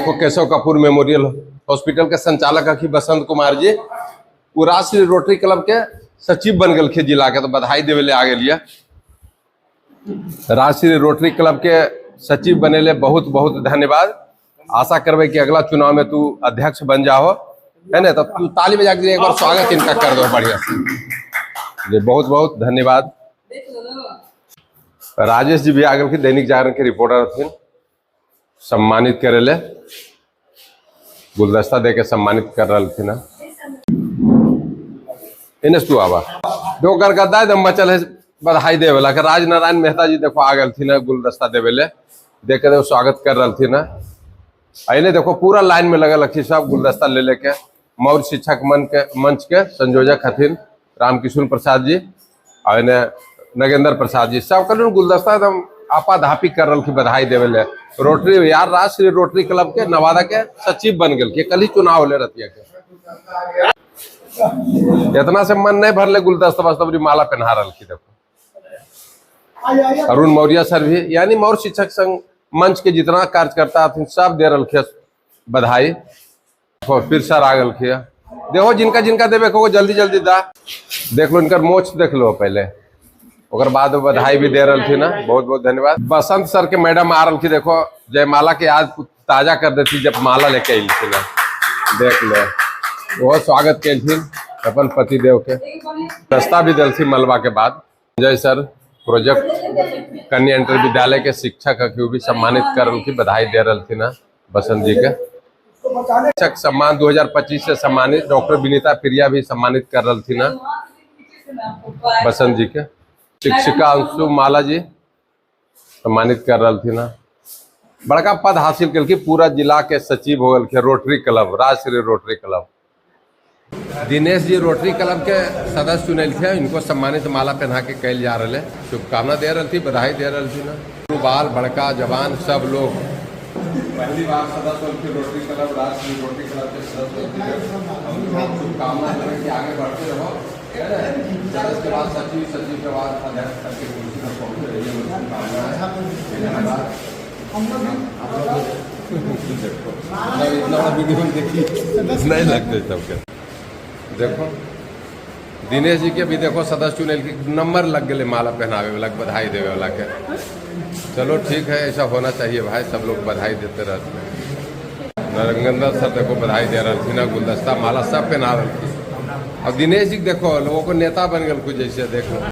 देखो Keshav Kapoor memorial hospital के संचालक हखी बसंत कुमार जी, वो राजश्री रोटरी क्लब के सचिव बन गए जिला के, तो बधाई देवे ले आ गेलिए। राजश्री रोटरी क्लब के सचिव बने ले बहुत बहुत धन्यवाद। आशा करबे कि अगला चुनाव में तू अध्यक्ष बन जाओ, है ना? तो तू ताली बजा के एक बार स्वागत इनका कर दो बढ़िया से जी। बहुत बहुत धन्यवाद। राजेश जी भी आ गए, दैनिक जागरण के रिपोर्टर हथिन, सम्मानित करे ले गुलदस्ता दे के सम्मानित कर रहा ना। इन्हें तू आवा, देखो गरगद्दा एकदम मचल है बधाई देवे ला। राज नारायण मेहता जी देखो आ गए ना गुलदस्ता देवे ले, देख के देखो स्वागत कर रहा ना। अने देखो पूरा लाइन में लगल हखी सब गुलदस्ता ले लेके। मौर्य शिक्षक मन के मंच के संयोजक हथिन रामकिशुन प्रसाद जी और इन्हें नगेंद्र प्रसाद जी, सब कर गुलदस्ता एकदम आपाधापी कर रहा बधाई देवे ले। रोटरी यार राजश्री रोटरी क्लब के नवादा के सचिव बन गए, कल ही चुनाव होले रतिया के। इतना से मन नहीं भरले गुलदस्ता बस माला पहना रहा। देखो अरुण मौर्य सर भी, यानी मौर्य शिक्षक संघ मंच के जितना कार्यकर्ता हथिन सब दे रहा बधाई। फिर सर आ गए, देखो जिनका जिनका देवे को जल्दी जल्दी दा। देख लो इनका मोछ देख लो पहले, ओकर बाद बधाई भी दे रही ना। बहुत बहुत धन्यवाद। बसंत सर के मैडम आ रही, देखो जयमाला के याद ताजा कर देती जब माला लेके आई थी ना, देख लो वो स्वागत कैलथिन अपन पति देव के, रास्ता भी दिलथी मलबा के बाद। जय सर प्रोजेक्ट कन्या इंटर विद्यालय के शिक्षक के भी सम्मानित कर रही, बधाई दे रही थी ना बसंत जी के। शिक्षक सम्मान 2025 से सम्मानित डॉक्टर विनीता प्रिया भी सम्मानित कर रही थी ना बसंत जी के। शिक्षिका अंशु माला जी सम्मानित कर रही थी ना। बड़का पद हासिल करके पूरा जिला के सचिव हो गए rotary club, Rajshri rotary club. Dinesh ji rotary club के सदस्य चुनल थे, इनको सम्मानित माला पहना के कैल जा रहे, शुभकामना दे रही थी, बधाई दे रही थी ना। बाल बड़का जवान सब लोग पहली बार सदस्य rotary club, Rajshri rotary club के सदस्य। शुभकामना दें कि आगे बढ़ते रहो, सदस्य के बाद सचिव, सचिव के बाद अध्यक्ष तक के कुर्सी पर पहुंचे रहिए, शुभकामना है। देखो इतना बड़ा वीडियो देखी नहीं लगते सबके। देखो दिनेश जी के भी देखो सदस्य चुनल के नंबर लग गए माला पहनावे वाला, बधाई देवे वाला के। चलो ठीक है, ऐसा होना चाहिए भाई, सब लोग बधाई देते रहते हैं। नरेंद्र सर देखो बधाई दे रहा थी ना, गुलदस्ता माला सब पहना रही थी। अब दिनेश जी देखो लोगों को नेता बन गए कुछ जैसे, देखो।